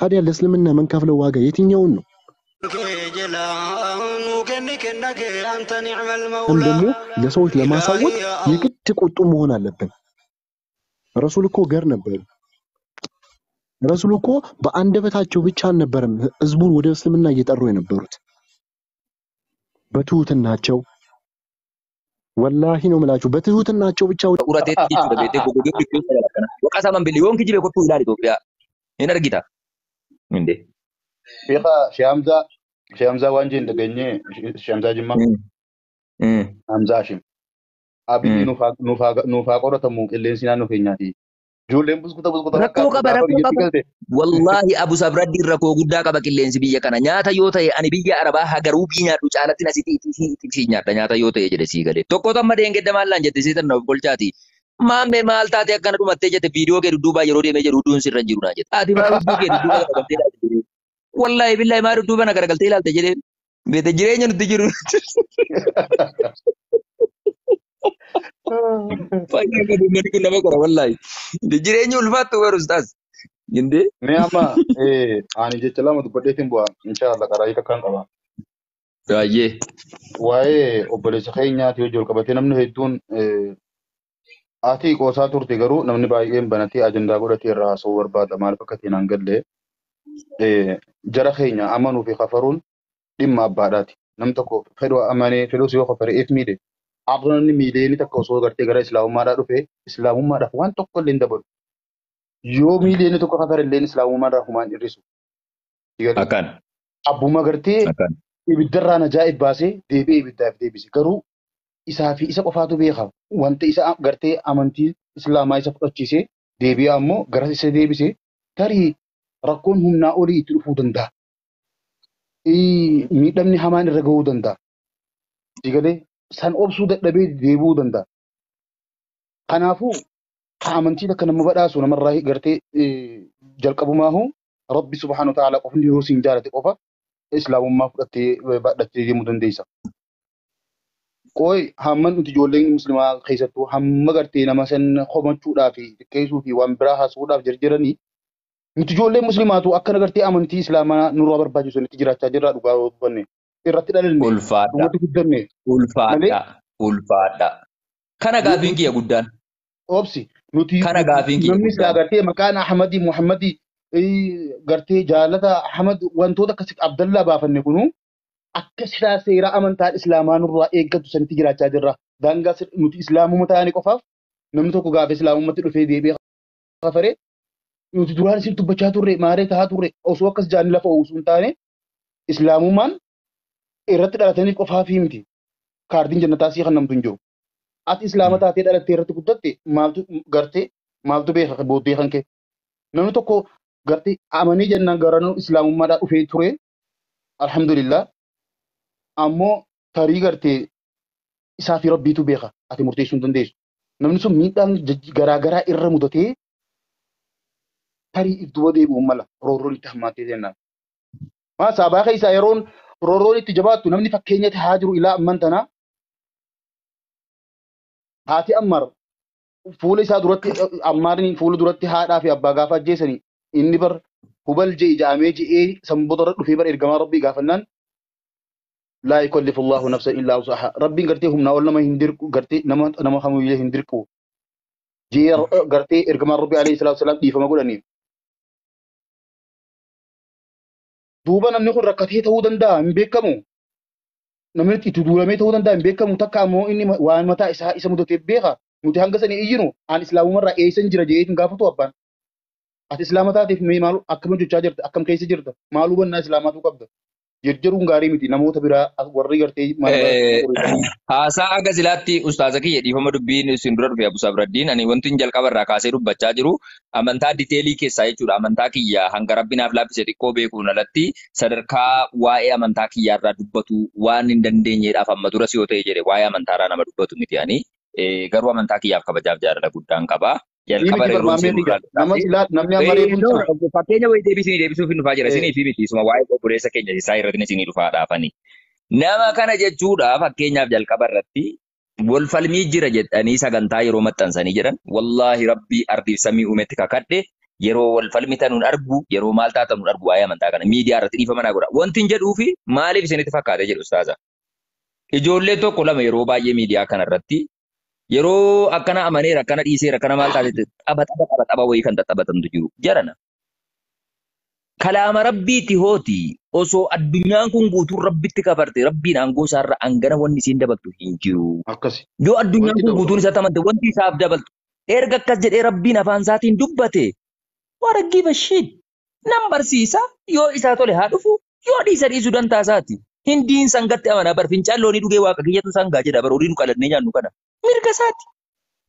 ታዲያ ለእስልምና የምንከፍለው ዋጋ የትኛውን ነው? ደግሞ ለሰዎች ለማሳወቅ የግድ ቁጡ መሆን አለብን። ረሱል እኮ ገር ነበሩ። ረሱል እኮ በአንደበታቸው ብቻ አልነበረም ህዝቡን ወደ እስልምና እየጠሩ የነበሩት፣ በትሁትናቸው ወላሂ ነው የምላችሁ፣ በትሁትናቸው ብቻ Urateetti jechuudha beektee goggogee biqiltuu jala kana. Waqasaman billi yoon kijibe kottuu ilaali Itoophiyaa. Hin argita. Inde. Sheekha Shee Hamzaa Shee Hamzaa waan jeen dhageenye Shee Hamzaa Jimmaa Hamzaa Hashim. Abiyyi nuuf haa qoratamu qilleensi naannoo keenyaati. Ijoolleen buskuta buskuta Rakkoo fakkaatu qaba gaafa rakkoo biyyatti qaba. galte. Wallaahi Abu Sabraddiin rakkoo guddaa qaba qilleensi biyya kana. Nyaata yoo ta'e ani biyya Arabaa hagaruu bii nyaadhu caalatti asitti itti nyaadha nyaata yoo ta'e jedhe sii galee. Tokko amma deengedda maallaan jette sii tanna of golchaati. Maammee maal taate akkana dhumattee jette viidiyoo kee dudduubaa yeroo deemee jedhu hudduun sirra hin jiru naa jette. Ati maal hudduu kee dudduuba garagaltee ilaalte jedhee. Wallaahi billaahi maal dudduuba na garagaltee ilaalte jedhee. Beete jireenya nuti jiru. Fayyaa qabu uummanni kun nama qora wallaahi. Jireenya ulfaattu bara ustaas. Indee. Mee amma ani jecha lama dubbadheetiin bu'a inshaallah karaa hiika kan qaba. Baay'ee. Waa'ee obboleessa keenyaati hojii ol qabatee namni hedduun ati qoosaa turte garuu namni baay'een banatee ajandaa godhatee irraa haasa'uu barbaada maal akka ta'e naan galle jara keenya amanuu fi kafaruun dhimma abbaadhaati. Nam tokko fedhu amanee fedhus yoo kafare if miidhe har'a namni miiliyoonii takka osoo gartee gara islaamummaadhaa dhufe islaamummaadhaaf waan tokko illee hin dabalu. Yoo miiliyoonii tokko kafare illee islaamummaadhaaf humaan hir'isu. Akkan. Abbuma gartee Akkan. ibiddarraa najaa'ib baasee deebi'ee ibiddaaf deebise. Garuu isaa fi isa qofaatu beeka. Wanta isa gartee amantii islaamaa isa fudhachiisee deebi'ee ammoo gara isa deebise tarii rakkoon humnaa olii itti dhufuu danda'a. Miidhamni hamaan irra gahuu danda'a. Sigalee san obsuu dadhabee deebi'uu danda'a. Kanaafuu amantiin akka nama badhaasu namarraa gartee jalqabumaahu Rabbi subhaanahu wa ta'ala qofni yoo siin jaalate qofa islaamummaa fudhattee baadhattee deemuu dandeessa. Qooyi hamma nuti ijoolleen musliimaa keessattuu hamma gartee nama san komachuudhaa fi xiqqeessuu fi waan biraa haasa'uudhaaf jarjaranii nuti ijoolleen musliimaatu akkana gartee amantii islaamaa nurraa barbaachisu itti jiraachaa jirraa dhugaa yoo dubbanne irratti dhalanne Ulfaadha. dhumatti guddanne malee Ulfaadha. Ulfaadha. Kana gaafiin kiyya guddaan. obsi nuti Kana gaafiin kiyya namni silaa guddaan. gartee maqaan Ahmadii Muhammadii gartee jaalata Ahmad wantoota akkasii Abdallaa baafanne kunuu akka silaa seera amantaa islaamaa nurraa eeggatu sanitti jiraachaa jirra. Daangaa nuti islaamuma taane qofaaf namni tokko gaafa islaamummaatti dhufee deebi'ee kafaree nuti duraan isin dubbachaa turre maaree tahaa turre osoo akkas jaanni lafa uwwisuu hin taane islaamummaan irratti dhalataniif qofaaf miti. Kaardiin jannataa sii kan namtu hin jiru. Ati islaama taatee dhalattee irratti guddatte maaltu gartee maaltu beeka booddee kan kee. Namni tokko gartee amanii jennaan garanuu islaamummaadhaa dhufee ture alhamdulillah ammoo tarii gartee isaa fi rabbiitu beeka ati murteessuu hin dandeessu. Namni sun miidhaan garaagaraa irra mudatee tarii if duuba deebi'uun mala roorroon itti hammaatee jennaan. Maa saabaa keessaa yeroon roorroon itti jabaattu namni fakkeenyatti haa jiru ilaa amman tanaa haati Ammar fuula isaa duratti Ammaariin fuula duratti haadhaa fi abbaa gaafa ajjeesanii inni bar hubal je'e ja'amee je'ee sanboota irra dhufee bar ergamaa rabbii gaafannaan laa yukallifu Allahu nafsan illaa wusahaa rabbiin gartee humnaa ol nama hin dirqu gartee nama nama kamiyyuu hin dirqu je'ee gartee ergamaa rabbii alayhi salaatu wasalaam dhiifama godhaniif. Duuba namni kun rakkatee ta'uu danda'a hin beekamu. Namni itti duulamee ta'uu danda'a hin beekamu takka ammoo inni waan mataa isaa isa mudateef beeka. Nuti hanga sanii iyyinu aan islaamumarraa eessan jira jedhee hin gaafatu abbaan. Ati islaama taateef mee maal akkam hojjechaa jirta akkam keessa jirta maal hubannaa islaamaatu qabda. Jarjaruun gaarii miti namoota biraa warri gartee maal Haasaa aga silaatti ustaaza kiyya dhiifama dubbiin isin dura dhufe Abu Sabraddiin ani wanti hin jalqaba irraa kaasee dubbachaa jiru amantaa diteelii keessaa jechuudha. Amantaa kiyya hanga rabbi naaf laaffise xiqqoo beekuun alatti sadarkaa waa'ee amantaa kiyyaa irraa dubbatu waan hin dandeenyeedhaaf amma duras yoo ta'e jedhe waa'ee amantaarraa nama dubbatu miti ani. Garuu amantaa kiyyaaf kabajaaf jaalala guddaan qaba. Jalqaba miti yeroo barmaamee isin kiyya duraa nama silaa namni amma reefuun sana Fakkeenya wayii deebisanii deebisuuf hin dhufaa jira. Isinii fi miti isuma waa'ee obboleessa keenya isaa irratti isinii dhufaa dhaafani. Nama kana jechuudha fakkeenyaaf jalqaba irratti wal falmii jira jedhanii sagantaa yeroo maxxansanii jedhan wallaahi rabbii ardiif samii uumetti kakadhe Yeroo wal falmitan nun argu, yeroo maal taatan nun argu waa'ee amantaa kana miidiyaa irratti dhiifama naa godha. Wanti hin jedhuu fi maaliif isinitti fakkaate jedhu ustaaza. Ijoollee tokko lama yeroo baay'ee miidiyaa kana irratti yeroo akkana amaneera, akkana dhiiseera, akkana maal taate tapha tapha tapha tapha wayii kan taphatatantu jiru. Jarana. Kalaama rabbiiti hooti osoo addunyaan kun guutuun rabbitti kafarte rabbiin aangoo isaarra hangana wanni isiin dabaltu hin jiru. Akkasi. Yoo addunyaan Wanti kun ta'u guutuun qaba. isatti amante wanti isaaf dabaltu erga akkas jedhee rabbiin afaan isaatiin dubbate what a give a shit. Nan barsiisa yoo isaa tole haa dhufu yoo dhiisa dhiisuu dantaa isaati. Hindiin sangatti amanaa bar fincaan loonii dhugee waaqa kiyyatu sangaa jedha bar horii nu qalannee nyaannu kana. Mirga isaati.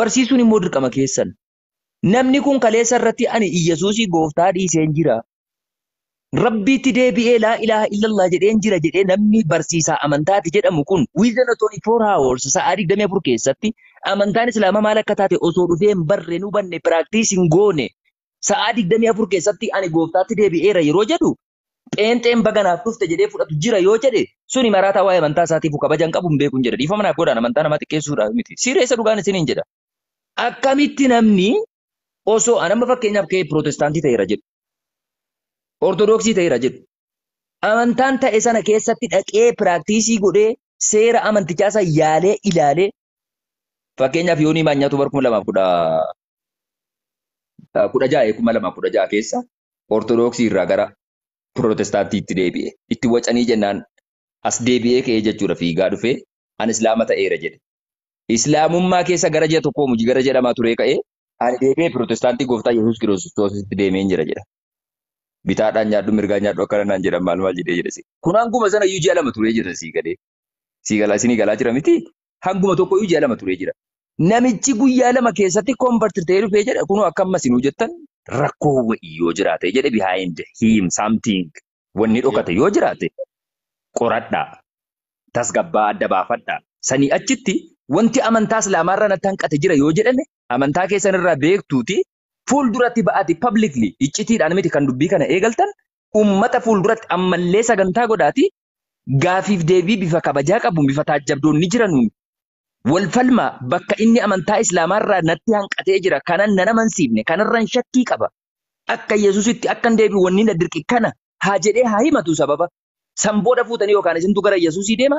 Barsiisuun immoo dirqama keessan. Namni kun kaleessa irratti ani Iyyasuusii gooftaa dhiiseen jira. Rabbiitti deebi'ee laa ilaaha illallah jedheen jira jedhee namni barsiisaa amantaati jedhamu kun within 24 hours sa'aa 24 keessatti amantaan islaamaa maal akka taate osoo dhufee hin barre nu banne practice hin goone sa'aa 24 keessatti ani gooftaatti deebi'eera yeroo jedhu pheenxeen baganaaf dhufte jedhee fudhatu jira yoo jedhe suni maraataa waa'ee amantaa isaatiif kabaja hin qabu hin beeku hin jedha. Dhiifama naaf godhaan amantaa namaa xiqqeessuudhaaf miti. Sireessa dhugaan isiniin jedha. Akkamitti namni osoo an amma fakkeenyaaf ka'ee pirootestaantii ta'eera jedhu Ortodoksii ta'eera jedhu amantaan ta'e sana keessatti dhaqee practice godhee seera amantichaa sana yaalee ilaalee fakkeenyaaf yoonii maanyaatu bara 2016 2016 keessa Ortodoksii irraa gara Pirootestaantiitti deebi'e. Itti wacanii jennaan as deebi'ee ka'ee jechuudha fiigaa dhufee an Islaama ta'eera jedhe. Islaamummaa keessa gara ji'a tokkoo mujii gara jedhamaa turee ka'ee ani deebi'ee Pirootestaantii gooftaa Yesuus Kiristoositti deemeen jira jedha. Bitaadhaan nyaadhu mirgaan nyaadhu akkana naan jedhan maal maal jedhee jedha. Kun hanguma sana iyyuu ji'a lama turee jira sii galee. Sii galaa isinii galaa jira miti. Hanguma tokko iyyuu ji'a lama turee jira. Namichi guyyaa lama keessatti convert ta'ee dhufee jedha kunoo akka ammas hinuu jettan rakkoo wayii yoo jiraate jedhe behind him something wanni dhokate yoo jiraate qoradhaa tasgabbaa adda baafadhaa. Sanii achitti wanti amantaa islaamaarra natti hanqate jira yoo jedhame amantaa keessan irraa beektuuti fuulduratti ba'aati publicly iccitiidhaan miti kan dubbii kana eegaltan ummata fuulduratti ammallee sagantaa godhaati gaafiif deebii bifa kabajaa qabuun bifa taajjabdoonni jiranuun wal falma bakka inni amantaa islaamaarraa natti hanqatee jira kanan nan amansiifne kanarraan shakkii qaba akka Yesuusitti akkan deebi'u wanni na dirqi kana haa jedhee haa himatu sababa san booda fuutanii yookaan isintu gara Yesuusii deema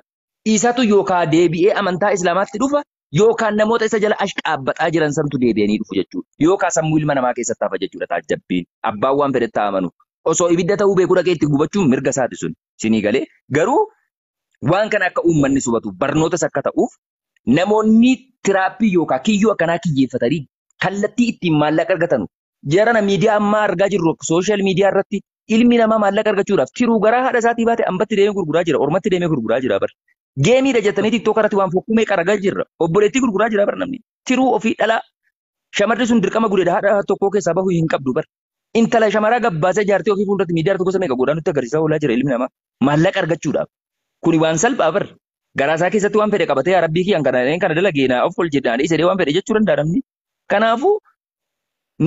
isatu yookaan deebi'ee amantaa islaamaatti dhufa yookaan namoota isa jala ashqaabbaxaa jiran santu deebi'anii dhufu jechuudha. Yookaan sammuu ilma namaa keessatti hafa jechuudha taajjabbiin. Abbaan waan fedhe amanu. Osoo ibidda ta'uu beeku dhaqee itti gubachuun mirga isaati sun sinii galee garuu waan kana akka uummanni subatu barnootas akka ta'uuf namoonni tiraappii yookaan kiyyoo akkanaa kiyyeeffatanii kallattii ittiin maallaqa argatanu. Jarana miidiyaa ammaa argaa jirru social media irratti ilmi namaa maallaqa argachuudhaaf tiruu garaa haadha isaatii baate ambatti deemee gurguraa jira ormatti deemee gurguraa jira bara. Geemiidha jettanii TikTok irratti waan fokkuu meeqa argaa jirra. Obboleettii gurguraa jira bara namni. Tiruu ofii dhalaa shamarri sun dirqama gudeeda haadha tokkoo keessaa bahuu hin qabdu bara. Intala shamaraa gabbaasee jaartii ofii fuulduratti miidiyaa irratti gosa meeqa godhaa nutti agarsiisaa oolaa jira ilmi namaa. Maallaqa argachuudhaaf. Kuni waan salphaa bara. Garaa isaa keessatti waan fedhe qabatee yaa rabbii kiyyaan kana kana dalagee naa of ol jedhaan dhiisee waan fedhe jechuu danda'a namni. Kanaafuu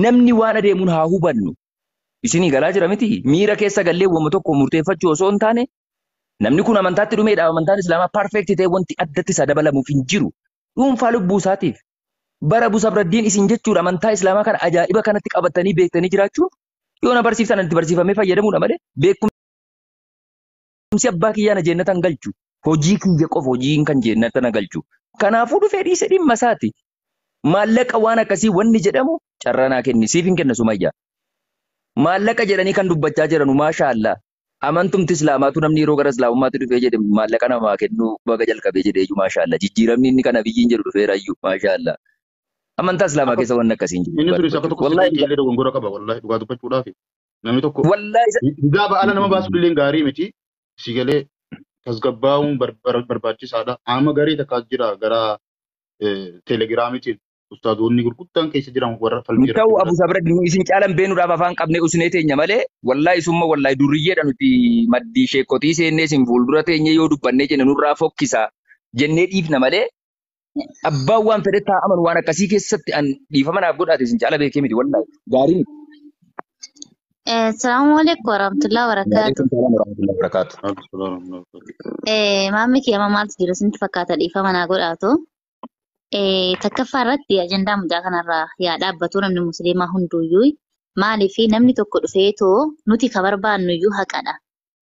namni waan adeemuun haa hubannu. Isinii galaa jira miti. Miira keessa gallee wama tokko murteeffachuu osoo hin taane namni kun amantaatti dhumeedha. Amantaan islaamaa perfect ta'e wanti addatti isa dabalamuuf hin jiru. Dhuunfaa lubbuu isaatiif. Bara Abu Sabraddiin isin jechuudha amantaa islaamaa kana ajaa'iba kanatti qabatanii beektanii jiraachuun yoo na barsiiftan itti barsiifamee fayyadamuudha malee beekumsi abbaa kiyyaa na jennatan galchu. Hojii kiyya qofa hojiin kan jennatan galchu. Kanaafuu dhufee dhiise dhimma isaati. Maallaqa waan akkasii wanni jedhamu carraa naa kenni siif hin kenna sumayyaa. Maallaqa jedhanii kan dubbachaa jiranu maasha Allah. Amantumti islaamaatu namni yeroo gara islaamummaatti dhufee jedhe maallaqa namaa kennuu baga jalqabee jedhee iyyuu maasha Allah. Jijjiiramni inni kana biyyiin jedhu dhufeera iyyuu maasha Allah. Amantaa islaamaa keessa wanni akkasii hin jiru. Inni sunis akka tokko Wallaahi sirrii illee dogongora qaba wallahi dhugaa dubbachuudhaaf. Namni tokko wallaahi hijaaba ala nama baasuu illee gaarii miti. Si galee tasgabbaa'uun barbaachisaadha. Amma garii takkaas jira gara teelegiraamiitiin ustaazoonni gurguddaan keessa jiran warra falmii irratti ta'u godhan. Abu Sabra isin caalan beenuudhaaf afaan qabnee usnee teenya malee wallaahi summa wallaahi durriyyeedha nuti maddii sheekotii seennee isin fuuldura teenyee yoo dubbannee jenne nurraa fokkisa jennee dhiifna malee abbaan waan fedhe taa'aman waan akkasii keessatti an dhiifama naaf godhaate isin caala beekee miti wallaahi gaarii miti. Assalamu alaikum warahmatullahi wabarakatuh. Waalaikum salaam warahmatullahi wabarakatuh. Maammi kiyya maaltu jira isinitti fakkaata dhiifama naa godhaatu. Takkaffaa irratti ajandaa mucaa kanarraa yaa dhaabbatu namni musliimaa hunduyyuu. Maaliif namni tokko dhufeetoo nuti ka barbaannu iyyuu haqadha.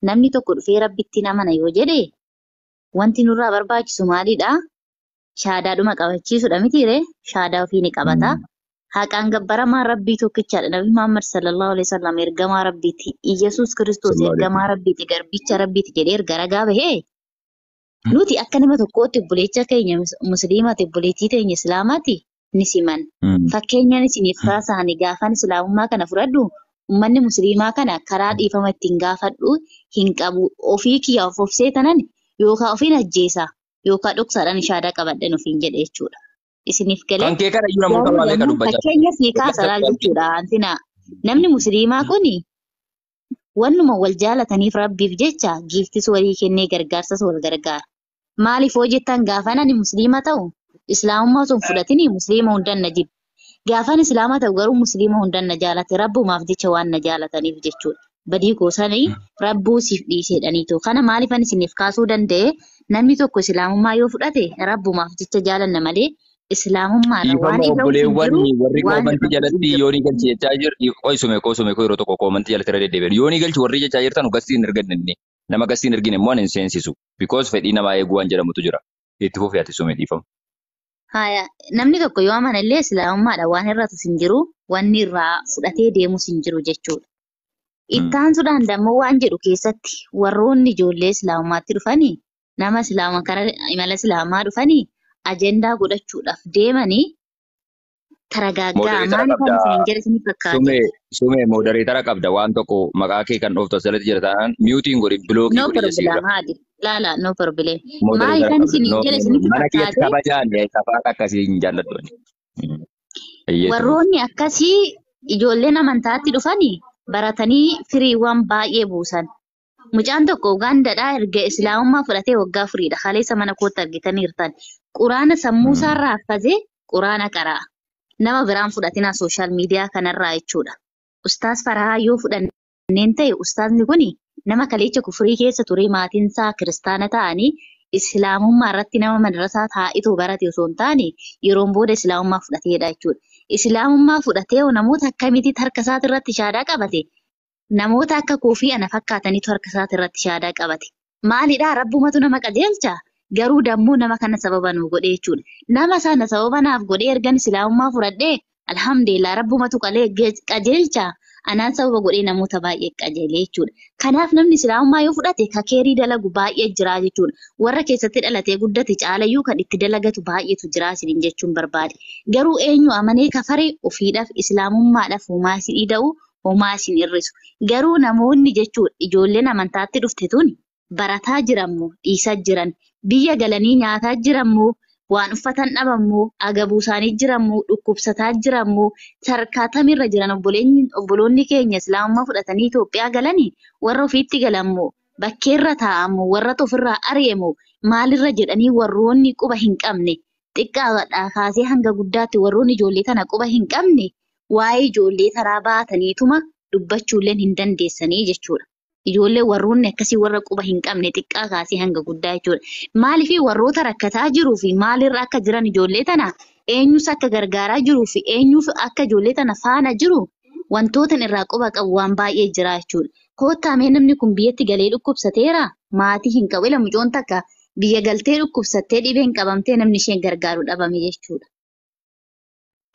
Namni tokko dhufee Rabbitti amana yoo jedhe wanti nurraa barbaachisu maalidha? Shaadaadhuma qabachiisudha mitiiree? Shaadaa ofii ni qabata. Haqaan gabbaramaan Rabbii tokkichaadha. Nabi Muhammad sallallahu alaihi wasallam ergamaa Rabbiiti. Iyyasuus Kiristoos Sallallahu alaihi ergamaa Rabbiiti, garbicha Rabbiiti jedhee erga ragaa bahee nuti akka nama tokkootti obboleecha keenya musliimaati, obboleettii teenya islaamaati ni siman. Fakkeenyaan isiniif kaasaani gaafan islaamummaa kana fudhadhu uummanni musliimaa kana karaa dhiifama ittiin gaafadhu hin qabu. Ofii kiyya of obsee tanan yookaan ofiin ajjeesa yookaan dhoksaadhaan shaadaa qabadhan ofiin jedhe jechuudha. Isiniif galee Kan kee kana iyyuu namoota garuu waa meeqa dammoo dubbachaa fakkeenya sii kaasa laal jechuudha. Antina namni musliimaa kuni wannuma wal jaalataniif Rabbiif jecha giiftis walii kennee gargaarsas wal gargaara. Maaliif hoo jettan gaafan ani musliima ta'u islaamummaa osoo hin fudhatini musliima hundan na jibbe. Gaafan islaama ta'u garuu musliima hundan na jaalate rabbumaaf jecha waan na jaalataniif jechuudha. Badii goosanii rabbuu siif dhiiseedhaniitu. Kana maaliif ani isiniif kaasuu danda'e namni tokko islaamummaa yoo fudhate rabbumaaf jecha jaalanna malee islaamummaarra waan Dhiifama irra hin obboleewwan jiru warri waan koomantii irra hin jalatti jiru. yoonii galchi jechaa jiru qoysume qoysume yeroo tokko koomantii jalatti irra deddeebi'an yoonii galchi warri jechaa jirtan gastii hin arganne inni nama gastii hin argine immoo ani hin seensisu because fedhii namaa eeguu waan jedhamutu jira itti fufi ati sume dhiifama. Haya, namni tokko yoo amane illee islaamummaadha waan irratus hin jiru, wanni irraa fudhatee deemus hin jiru jechuudha. Ittaansuudhaan dammoo waan jedhu keessatti warroonni ijoollee islaamummaatti dhufanii nama islaama karaa imala islaamaa dhufanii ajendaa godhachuudhaaf deemanii taragaaggaa Modereetara maaliif qabda ani isiniin jedhe isinii fakkaate? sume sume modereetara qabda waan tokko maqaa kee kan dhooftu as jalatti jira taanaan miyuutiin godhi bilookii No godhi jesiirra. problem haadi. Laala no problem. Maaliif Modereetara ani qabda isiniin no jedhe isinitti mana keessatti fakkaate? kabajaan safaan akkasii hin jaalladhu ani. Eeyyee turuuf. Warroonni akkasii ijoolleen amantaatti dhufanii baratanii firiiwwan baay'ee buusan. Mucaan tokko Ugaandaadhaa erga Islaamummaa fudhatee waggaa 4dha. Kaleessa mana kootti argitaniirtan. Quraana sammuu isaarraa haffazee quraana qara'a. Nama biraan fudhatinaa sooshaal miidiyaa kanarraa jechuudha. Ustaas Farahaa yoo fudhanneen ta'e ustaasni kuni nama kaleecha kufurii keessa ture maatiin isaa kiristaana ta'anii Islaamummaa irratti nama madrasaa taa'itoo barate osoo hin taane yeroon booda Islaamummaa fudhateedha jechuudha. Islaamummaa fudhatee namoota akkamiitiin harka isaati irratti shaadaa qabate? Namoota akka koofii ana fakkaataniitu harka isaati irratti shaadaa qabate. Maalidhaa rabbumatu nama qajeelcha? Garuu dammoo nama kana sababa nuu godhe jechuudha. Nama sana sababa naaf godhee ergan islaamummaa fudhadhee alhamdulillah rabbumatu qalee qajeelcha anaan sababa godhee namoota baay'ee qajeele jechuudha. Kanaaf namni islaamummaa yoo fudhate kakeerii dalagu baay'ee jira jechuudha. Warra keessatti dhalatee guddate caalayyuu kan itti dalagatu baay'eetu jira isiniin jechuun barbaade. Garuu eenyu amanee kafare ofiidhaaf islaamummaadhaaf homaa isin ida'u homaa isin hir'isu. Garuu namoonni jechuudha ijoolleen amantaatti dhufte tun barataa jiranmoo dhiisaa jiran biyya galanii nyaataa jiranmoo waan uffatan dhabanmoo agabuu isaanii jiranmoo dhukkubsataa jiranmoo sadarkaa tamirra jiran obboloonni keenya islaamummaa fudhatanii Itoophiyaa galanii warra ofiitti galanmoo bakkeerra taa'amoo warra ofirraa ari'amoo maalirra jedhanii warroonni quba hin qabne xiqqaadhaa kaasee hanga guddaatti warroonni ijoollee tana quba hin qabne waa'ee ijoollee tanaa baataniituma dubbachuulleen hin dandeessanii jechuudha. Ijoollee warroonni akkasii warra quba hin qabne xiqqaa kaasee hanga guddaa jechuudha. Maaliif warroota rakkataa jiruu fi maalirra akka jiran ijoollee tana eenyus akka gargaaraa jiruu fi eenyuuf akka ijoollee tana faana jiru wantoota irraa quba qabu waan baay'ee jira jechuudha. Koottaa mee namni kun biyyatti galee dhukkubsateera maatii hin qabu. Ila mucoon takka biyya galtee dhukkubsattee dhibeen qabamtee namni isheen gargaaru dhabame jechuudha.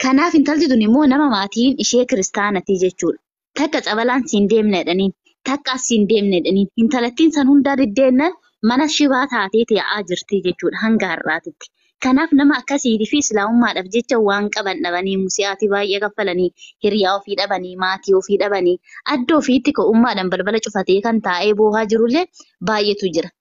Kanaaf intalti tun immoo nama maatiin ishee kiristaanatii jechuudha. Takka cabalaan siin deemna jedhaniin, takka as siin deemna jedhaniin, intalattiin san hundaa diddeennan mana shibaa taatee taa'aa jirti jechuudha hanga har'aatitti. Kanaaf nama akkasiitii fi islaamummaadhaaf jecha waan qaban dhabanii, musi'aatii baay'ee kaffalanii, hiriyaa ofii dhabanii, maatii ofii dhabanii, adda ofiitti ka'ummaadhaan balbala cufatee kan taa'ee boohaa jirullee baay'eetu jira.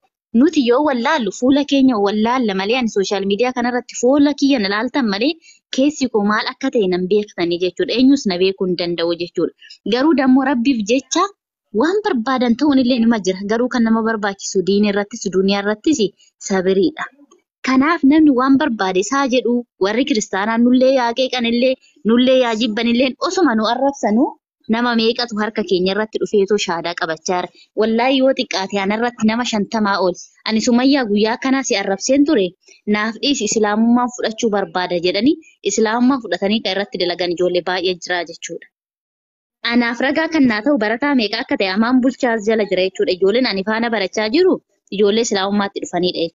Nuti yoo wallaallu fuula keenya wallaalla malee ani sooshaal miidiyaa kanarratti fuula kiyya na laaltan malee keessi koo maal akka ta'e nan beektanii jechuudha. Eenyus na beekuu hin danda'u jechuudha. Garuu dammoo rabbiif jecha waan barbaadan ta'uun illee nima jira. Garuu kan nama barbaachisu diina irrattis duniyaa irrattis sabiriidha. Kanaaf namni waan barbaade isaa jedhu warri kiristaanaa nullee yaa qeeqanillee nullee yaa jibbanillee osuma nu arrabsanu nama meeqatu harka keenya irratti dhufeetoo shaadaa qabachaa jira. Wallaahi yoo xiqqaate anarratti nama 50 ol. Ani Sumayyaa guyyaa kanaa si arrabseen ture naaf dhiisi islaamummaan fudhachuu barbaada jedhanii islaamummaa fudhatanii kan irratti dalagan ijoollee baay'ee jira jechuudha. Anaaf ragaa kan naa ta'u barataa meeqa akka ta'e amaan bulchaas jala jira jechuudha. Ijoolleen ani faana barachaa jiru ijoollee islaamummaatti dhufanidha jechuudha.